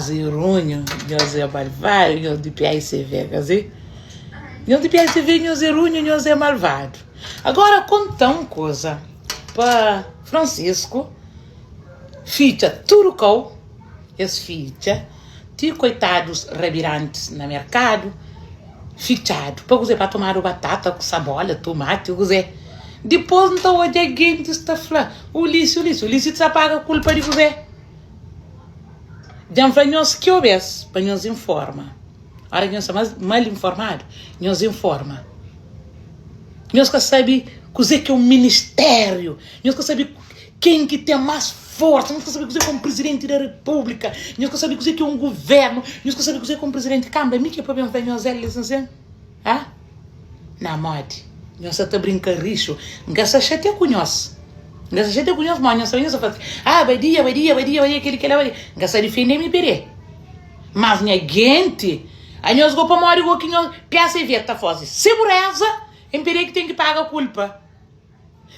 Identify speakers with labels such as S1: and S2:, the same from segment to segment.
S1: Nhos é runhu, nhos é malvadu, nhos di PICV, ka si? Nhos di PICV, nhos é runhu, nhos é malvadu. Agora konta un kuza pa Francisco fitxa tudu kau, es fitxa ti koitadus rabirantis na merkadu fitxadu pa kuzê? Pa tomadu batata ku sabola, tumati, kuzê? Dipôs N ta odja gentis ta fla, Ulissi, Ulissi, Ulissi ta paga kulpa di kuzê? Dja N fla nhos txeu bês pa nhos informa. Óra ki nhos sta mal informadu, nhos informa. Nhos ka sabe kuzê ki é un ministériu, nhos ka sabe ken ki ten más forsa, nhos ka sabe kuzê ki é un prizidenti di repúblika, nhos ka sabe kuzê ki é un govérnu, nhos ka sabe kuzê ki é un prizidenti di kanbra. Mi ki é pa ben fla nhos el li, Ha? Na modi? Nhos sa ta brinka rixu. N ka sa xatia ku nhos. N ka sa xatia ku nhos modi nhos sabe nhos sa fla ah badia, badia, badia, badia, keli, kela, badia. N ka sa difende mi pede. Mas nha genti, a nhos go pamodi go ki nhos piasa e vê ta faze seguransa, N pede ki ten ki paga kulpa.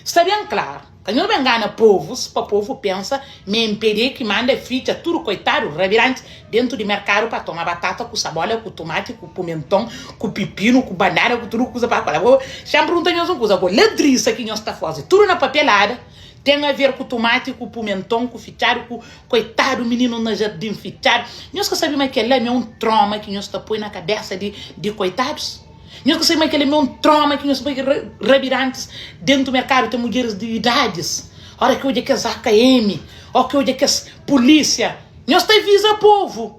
S1: Sta ben klaru, ka nhos ben ngana povus pa povu pensa ma MPD ki manda fitxa tudu koitadu rabirantis dentu di merkadu pa toma batata ku sabola ku tumati ku pumenton ku pipinu ku banana ku tudu kuza pa kola. Xa-m pergunta nhos un kuza, go ladrisa ki nhos ta faze tudu na papelada ten a ver ku tumati ku pumenton ku fitxadu ku koitadu mininu na jardin fitxadu? Nhos ka sabe ma kel-la ma é un troma ki nhos ta poi na kabesa di koitadus? Nhos ka sabe ma kel-li é un troma ki nhos bai rabidantis dentu merkadu ten mudjeris di idadis ora ki odja kes AKM o ki odja kes pulisia nhos ta avisa povu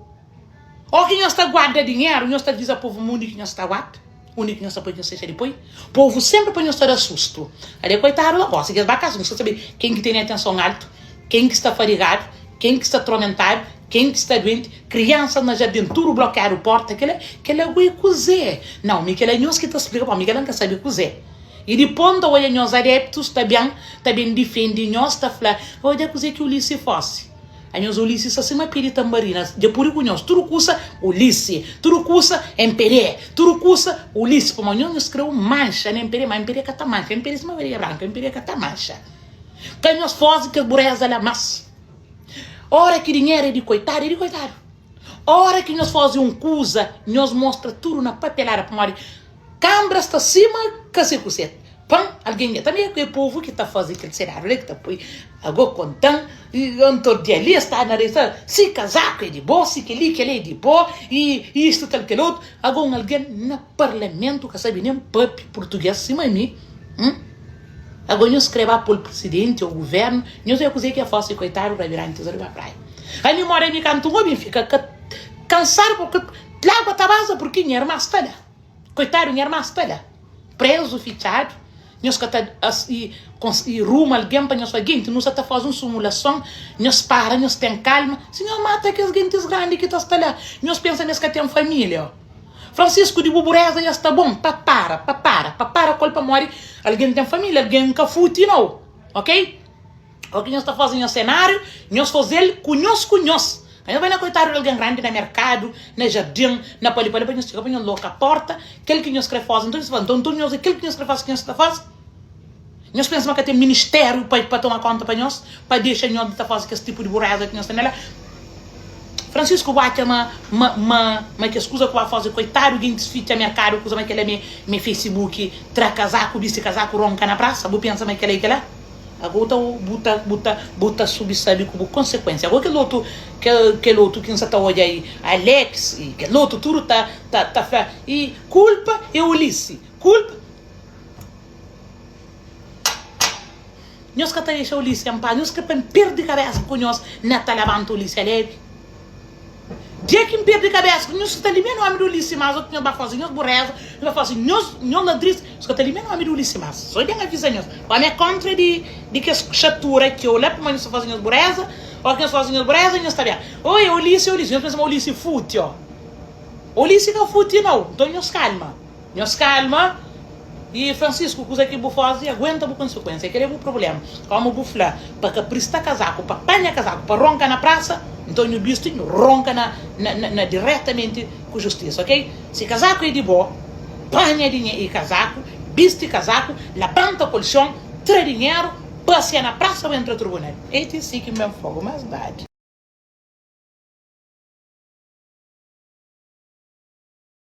S1: o ki nhos ta guarda dinheru nhos ta avisa povu ma undi ki nhos ta guarda undi ki nhos ta poi nhos dexa di poi povu senpri pa nhos ta da sustu ale koitadu la gosi kes ba kasa nhos ka sabe ken ki tene atenson altu ken ki sta fadigadu ken ki sta tromentadu Ken ki sta duenti, kriansa na jardin tudu blokiadu porta, kela kela go e kuze? Nau, mi kela nhos ki ta splika pamodi mi kela N ka sabi kuze. I dipos N ta odja nhos adeptus ta ben ta ben difendi nhos ta fla, odja kuze ki Ulisi fosi. Anhos Ulisi sta sima pe di tambarina, dja pudi ku nhos tudu kusa Ulisi, tudu kusa MPD, tudu kusa Ulisi, pamodi nhos nhos kre un manxa na MPD, ma MPD ka ta manxa, MPD sima baria branka, MPD ka ta manxa. Ka nhos fosi kes bureza la mas. Ora ki dinheru é di koitadu, é di koitadu. Ora ki nhos faze un kuza, nhos mostra tudu na papelada, pamodi kanbra sta sima ka se ku se pan. Algen dja tanbe é povu ki ta faze kel sedadu la, ki ta poi ago kontan, antor di ali sta na rei, si kazaku é di bo, si keli kela é di bo, i istu tal kel otu. Ago un algen na parlamentu ka sabe nen papia purtuges sima mi, hum? Ago nhos kre ba pol presidenti ou governo nhos oia kuze ki é fosi koitadu rabirantis riba praia ami mora mi kantu n obi n fika ka kansadu porque lagua ta baza porque nha irma sta la koitadu nha irma sta la prezu fitxadu nhos ka ta i ruma algen pa nhos fla genti nu sa ta fazi un sumulason nhos para nhos ten kalma si nhos mata kes gentis grandi ki ta sta la nhos pensa ma es ka ten familia. Francisco di bu bureza ya sta bom pa para pa para pa para kol pamodi alguen ten familia alguen ka futi nau ok o ki nhos ta fazi nhos senario nhos fazel ku nhos ku nhos ka nhos bai na koitadu di alguen grandi na merkadu na jardin na pali pali pa nhos txiga pa nhos loka porta kel ki nhos kre fazi nton nhos ta fazi nton nhos kel ki nhos kre fazi ki nhos ta fazi. Nhos pensa ma ka ten ministériu pa pa toma konta pa nhos, pa dexa nhos di ta faze kes tipu di bureza ki nhos ten na la? Francisco, bu atxa ma ma ma ma kes kuza ku ba faze, koitadu gentis fitxa merkadu kuza ma kela me me Facebook tra kazaku bisti kazaku ronka na prasa, bu pensa ma kela i kela? Ago bu ta bu ta bu ta bu ta subi sabi ku bu konsekuensia. Ago kel otu kel kel otu ki N sa ta odja i Alex i kel otu tudu ta ta ta fla i kulpa e Ulissi, kulpa. Nhos ka ta dexa Ulise en pas. Nhos kre pa N perde kabésa ku nhos na ta labanta Ulise Alevi. Dia ki N perde kabésa ku nhos, ka ta limia nómi di Ulise más. Ô ki nhos ba faze nhos bureza, nhos ba faze nhos nhos ladris, nhos ka ta limia nómi di Ulise más. Sô dja N aviza nhos. Ómi é kóntra di di kes xatura ki ô la pamodi nhos ta faze nhos bureza. Ô ki nhos faze nhos bureza, nhos ta ben, Oi, Ulise, Ulise. Nhos pensa ma Ulise futi, ô. Ulise ka futi, nau. Nton nhos kalma. Nhos kalma E Francisco kuza ki bu fazi aguenta bu consequência kel é bu problema como bu fla pa ka prista casaco pa panha casaco pa ronca na praça nton nhu bisti nhu ronca na na na diretamente ku justiça ok si casaco é di bo panha dinhe e casaco bisti casaco labanta colchon tra dinheiro passia na praça bu entra tribunal etc ki n ben fogo mas bad.